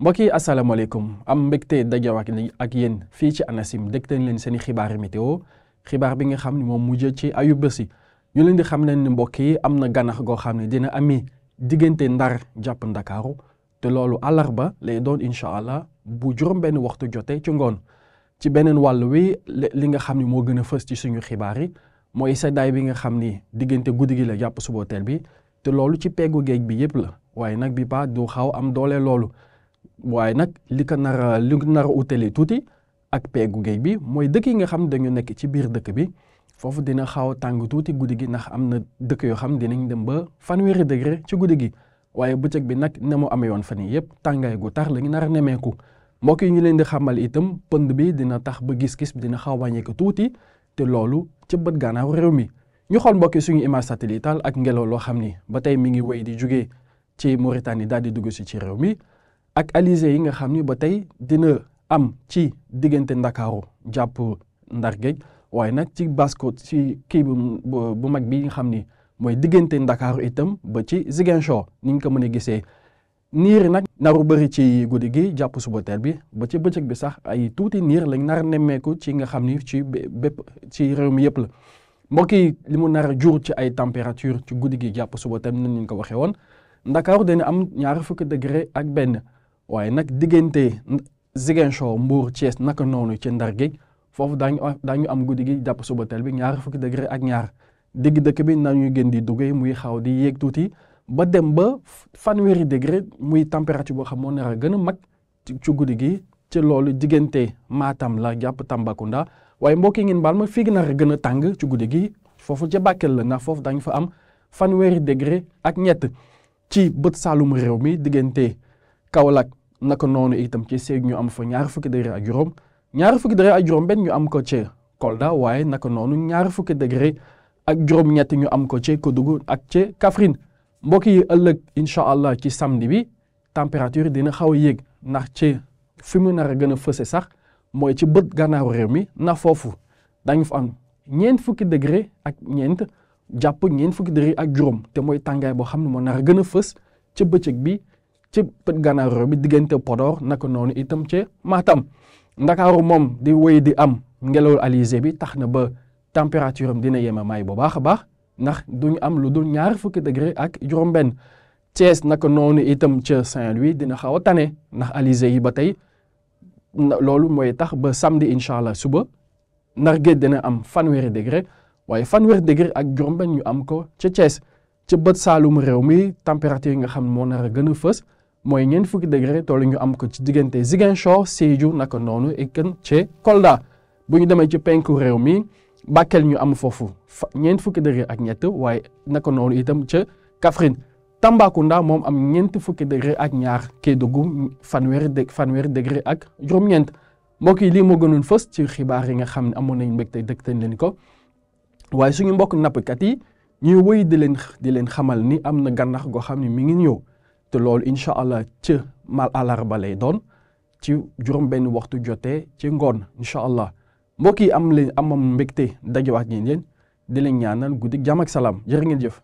mbokk yi asalaamaaleykum am mbégte dajawaat ak yéen fii ci ANACIM dégtal leen seen i xibaari météo xibaar bi nga xam ne moom mujj ci ayu bés yi ñu leen di xam leen ni mbokk yi am na gànnax goo xam ne dina ami diggante Ndar jàpp Ndakaaru te loolu àllarba lay doon incha allah bu juróom-benn waxtu jotee ci ngoon ci beneen wàll wi li nga xam ne moo gën a fës ci suñu xibaar yi mooy seddaay bi nga xam ni diggante guddi gi la jàpp suba teel bi te loolu ci peggu géej bi yépp la waaye nag bi ba du xaw am doole loolu. waaye nag li ko nar a utale tuuti ak peggu géej bi mooy dëkk yi nga xam dañu nekk ci biir dëkk bi foofu dina xaw a tàng tuuti guddi gi ndax am na dëkk yoo xam dinañ dem ba 20 degré ci guddi gi waaye bëccëg bi nag ne mu amee woon fan yii yëpp tàngaay gu tar la ñu nar a nemeeku mbokk yi ñu leen di xamal itam pënd bi dina tax ba gis-gis bi dina xaw a wàññeeku tuuti te loolu ci bët gànnaaw réew mi ñu xool mbokk yi suñu image satellitale ak ngelaw loo xam ni ba tey mi ngi wéy di jugee ci Mauritanie daal di dugg si ci réew mi. ak alizé yi nga xam ni ba tey dina am ci diggante Ndakaaru jàpp Ndar géej waaye nag ci basse côte ci kii bu mag bi nga xam ni mooy diggante Ndakaaru itam ba ci Ziguinchor ni ñu ko mën a gisee niir nag naru bëri ci guddi gi jàpp suba teel bi ba ci bëccëg bi sax ay tuuti niir lañ nar a nemmeeku ci nga xam ni ci bépp ci réew mi yëpp la mbokk yi li mu nar a jur ci ay température ci guddi gi jàpp suba teel ni ñu ko waxee woon Ndakaaru dina am 20 degré ak benn. waaye nag diggante Ziguinchor Mbour Thiès naka noonu ci Ndar géej foofu daañu am guddi gi jàpp suba teel bi 20 degré ak ñaar digg dëkk bi nañu gën di duggee muy xaw di yéeg tuuti ba dem ba 20 degré muy température boo xam moo nar a gën a mag ci guddi gi ci loolu diggante Matam la jàpp Tambacounda waaye mbokk yi ngeen baal ma fii nar a gën a tàng ci guddi gi foofu ca Bakel la ndax foofu dañu fa am 20 degré ak ñett ci bët saalum réew mi diggante Kaolack naka noonu itam ci Sédhiou ñu am fa 20 degré ak juróom 20 degré ak juróom benn ñu am ko ci Kolda waaye naka noonu 20 degré ak juróom ñett ñu am ko ci Kédougou ak ci Kaffrine mbokk yi ëllëg incha allah ci samedi bi température dina xaw a yéeg ndax ci fi mu nar a gën a fëse sax mooy ci bët gànnaaru réew mi ndax foofu dañu fa am 40 degré ak ñeent jàpp 40 degré ak juróom te mooy tàngaay boo xam ne moo nar a gën a fës ci bëccëg bi. ci bët gànnaaru réew mi diggante Podor naka noonu itam ci Matam Ndakaaru moom di wéy di am ngelaw alizé bi tax na ba température am dina yema may bu baax a baax ndax duñu am lu dul 20 degré ak juróom-benn Thiès naka noonu itam ca Saint-Louis dina xaw a tane ndax alizé yi ba tey loolu mooy tax ba samedi incha allah suba Ndar géej dina am 20 degré waaye 20 degré ak juróom-benn ñu am ko ca Thiès ci bët saalum réew mi température yi nga xam moo nar a gën a fës. mooy 40 degré toolu ñu am ko ci diggante Ziguinchor Sédhiou naka noonu et kan ci Kolda bu ñu demee ci penku réew mi Bakel ñu am foofu 40 degré ak ñett waaye naka noonu itam ca Kaffrine Tambacounda moom am 40 degré ak ñaar Kédougou 20 degré ak juróom-ñeent mbokk yi lii moo gënoon fës ci xibaar yi nga xam ne amoon nañ mbégte dëgtal leen ko waaye suñu mbokk nappkat yi ñuy wëy di leen xamal ni am na gànnax goo xam ne mi ngi ñëw. te loolu incha allah ci àllarba lay doon ci juróom-benn waxtu jotee ci ngoon incha allah mbokk yi amam mbégte dajawaat ngeen leen di leen ñaanal guddi jàmm ak salaam jërë ngeen jëf.